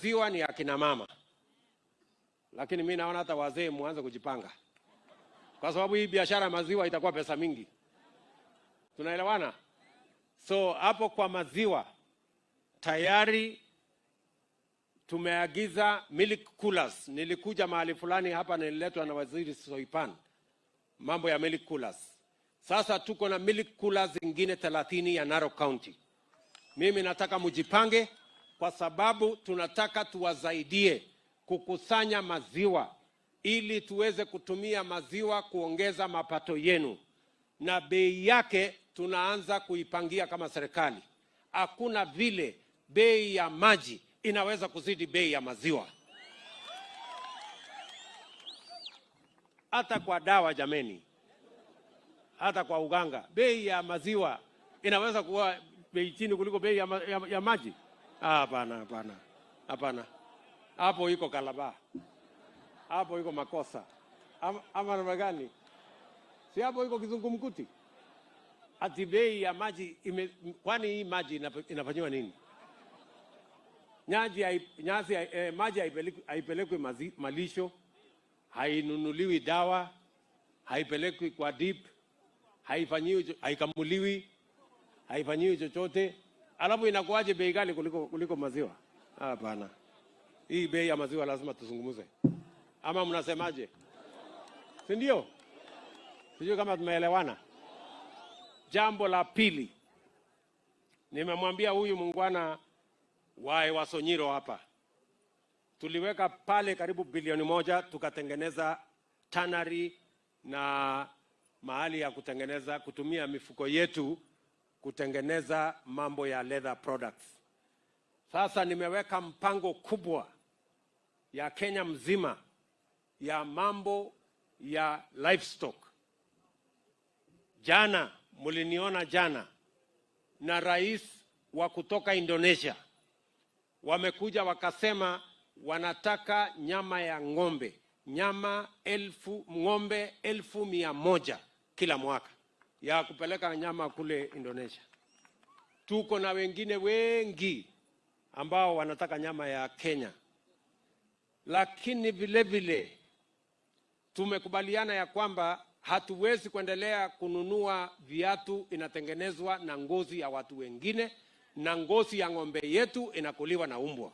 Maziwa ni akina mama, lakini mi naona hata wazee muanze kujipanga, kwa sababu hii biashara ya maziwa itakuwa pesa mingi. Tunaelewana? So hapo kwa maziwa tayari tumeagiza milk coolers. Nilikuja mahali fulani hapa, nililetwa na Waziri Soipan, mambo ya milk coolers. Sasa tuko na milk coolers zingine 30 ya Narok County. Mimi nataka mjipange, kwa sababu tunataka tuwasaidie kukusanya maziwa ili tuweze kutumia maziwa kuongeza mapato yenu, na bei yake tunaanza kuipangia kama serikali. Hakuna vile bei ya maji inaweza kuzidi bei ya maziwa, hata kwa dawa jameni, hata kwa uganga, bei ya maziwa inaweza kuwa bei chini kuliko bei ya maji? Hapana, hapana, hapana. Hapo iko kalaba, hapo iko makosa ama namna gani? Si hapo iko kizungumkuti? Ati bei ya maji kwani hii maji inafanyiwa nini? Maji haipelekwi malisho, hainunuliwi dawa, haipelekwi kwa dip, haifanyiwi, haikamuliwi, haifanyiwi chochote, alafu inakuwaje bei ghali kuliko maziwa? Hapana, hii bei ya maziwa lazima tuzungumze, ama mnasemaje? Si ndio? Sijui kama tumeelewana. Jambo la pili, nimemwambia huyu muungwana wa Ewasonyiro hapa, tuliweka pale karibu bilioni 1 tukatengeneza tannery na mahali ya kutengeneza, kutumia mifuko yetu kutengeneza mambo ya leather products. Sasa nimeweka mpango kubwa ya Kenya mzima ya mambo ya livestock. Jana mliniona jana na rais wa kutoka Indonesia wamekuja wakasema wanataka nyama ya ng'ombe, nyama elfu, ng'ombe 100,000 kila mwaka ya kupeleka nyama kule Indonesia. Tuko na wengine wengi ambao wanataka nyama ya Kenya, lakini vile vile tumekubaliana ya kwamba hatuwezi kuendelea kununua viatu inatengenezwa na ngozi ya watu wengine, na ngozi ya ng'ombe yetu inakuliwa na umbwa.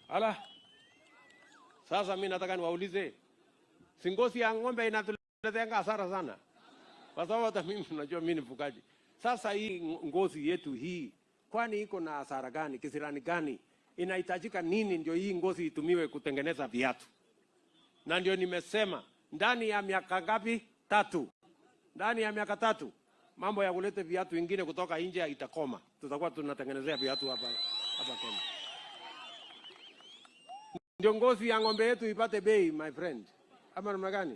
Ala, sasa mi nataka niwaulize, si ngozi ya ng'ombe inatuletea hasara sana? Kwa sababu hata mimi unajua mimi ni mfugaji. Sasa hii ngozi yetu hii, kwani iko na hasara gani? Kisirani gani? Inahitajika nini ndio hii ngozi itumiwe kutengeneza viatu? Na ndio nimesema ndani ya miaka ngapi? 3. Ndani ya miaka 3 mambo ya kuleta viatu vingine kutoka nje itakoma. Tutakuwa tunatengenezea viatu hapa Kenya. Ndio ngozi ya ng'ombe yetu ipate bei, my friend. Ama namna gani?